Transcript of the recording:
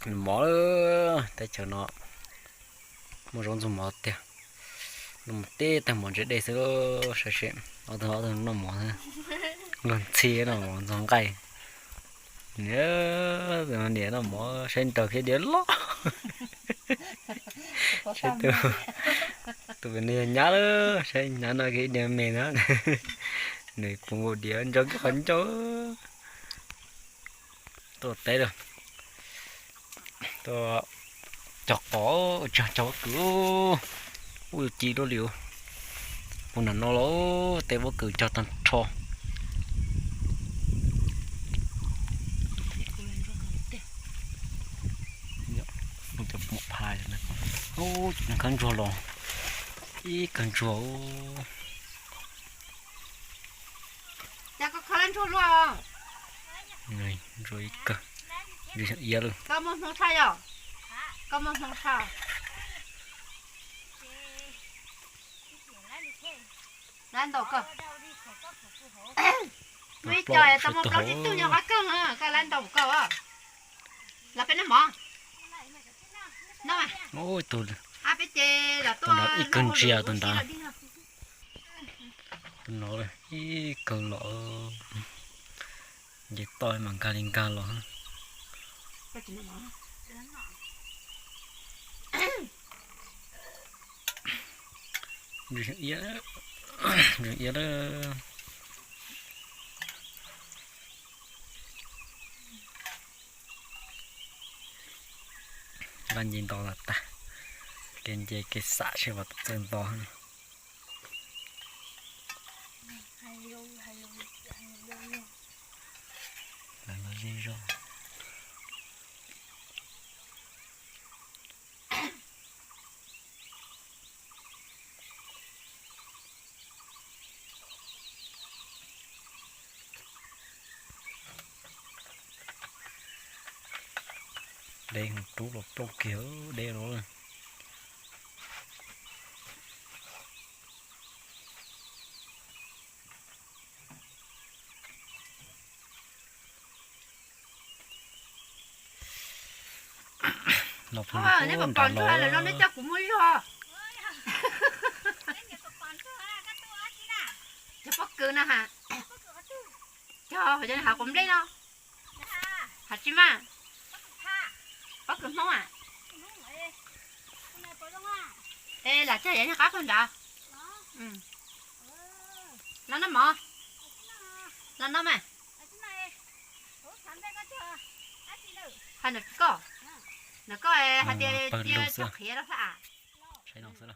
Noj mov, teb chaws no muaj zaub ntxuag mov tiag. Noj mov tib tag mov ntse dej xwb, saib seb ob tug ob tug noj mov, luag ntxhi noj mov ntxuag nqaij. Niam, niam noj mov saib nraws kiag diav loj. Saib tus pem no yog nyab lawm, saib nyab noj kiag ib diav me na. Nws puv nkaus diav ntso kiag qhov ncauj. Tuaj teb lawm. Tuaj cog qos, cog pob kws. Ub, ci luaj li. Puag nram no los teb pob kws cog tag nrho. Cov pha, ub, cov khawb ntsuag los, ib kawg ntsuag. Ntsuag ib kawg, ntsuag iab lawm. Koj muaj hmoo tshaj yom? Koj muaj hmoo tshaj? Lab ntaus koj. Muaj ib co tau muaj plaub tsib tug nyob qab keeg, koj lab ntaus koj. Los peb noj mov. Noj mas. Ab, peb ces los tuaj ib kawg ntsia tus nrad. Tus no ib kawg los, nce toj mas nkag li nkag los. Ntsuag iab, ntsuag iab lawm. Laj nce nto tas tag, kev nce kev xam seb puas txawj nto. Lawv los zej zog. Dej rub los plaub kiag dej los. Los pug nram los, neb coj kuv muaj zog. Cov pob kws na ha. Cog, cov hav quav nplej no. Hav tsi mas? Pob kws Hmoob a? Es lam cog yav nyuag qab puag nrad. Los noj mov. Los noj mas. Hais ntawm koj, ntawm koj hais tias cia tso qhiav rau hla. Saib no xwb.